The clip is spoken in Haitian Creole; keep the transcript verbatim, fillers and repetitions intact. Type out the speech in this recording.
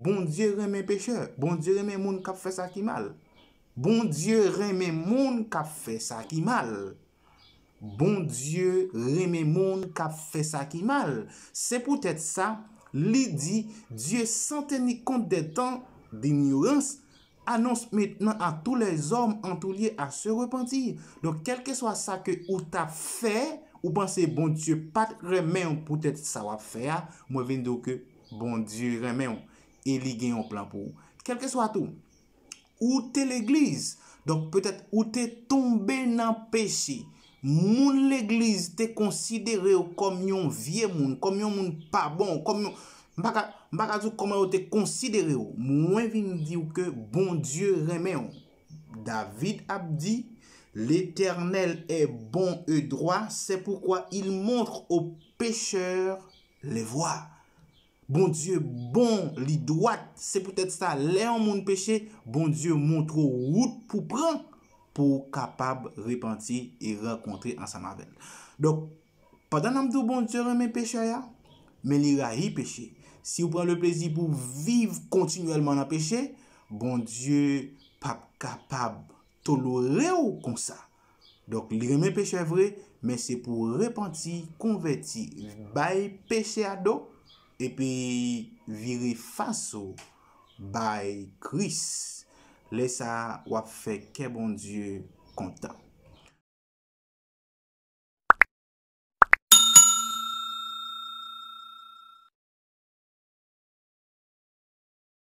Bondye renmen pechè. Bondye renmen moun k ap fè sa ki mal. Bondye renmen moun k ap fè sa ki mal. Bondye renmen moun k ap fè sa ki mal. Se poutèt sa, li di, Dieu, sans tenir compte des temps d'ignorance, annonce maintenant à tous les hommes un temps lié à se repentir. Donk, kèlkeswa sa ke ou t ap fè, ou panse Bondye pa t renmen w poutèt sa w ap fè a, mwen vin di w ke Bondye renmen w e li gen yon plan pou ou. Kèlkeswa tou, ou te legliz, donk petèt ou te tonbe nan peche. Moun legliz te konsidere w kòm yon vye moun, kòm yon moun pa bon, kòm yon, m pa ka, m pa ka di w kòman yo te konsidere w. Mwen vin di w ke Bondye renmen w. David ap di, L'Éternel est bon et droit, c'est pourquoi il montre aux pécheurs les voies. Bondye bon, li dwat. Se poutèt sa, lè yon moun peche, Bondye montre w wout pou pran, pou w kapab repanti e rankontre ansanm avè l. Donk, pandan n ap di w Bondye renmen pechè a, men li rayi peche. Si w pran le plezi pou w viv kontinyèlman nan peche, Bondye p ap kapab tolere w konsa. Donk, li renmen pechè vre, men se pou w repanti, konvèti, bay peche a do, epi vire fas ou bay Kris. Lè sa a, w ap fè kè Bondye kontan.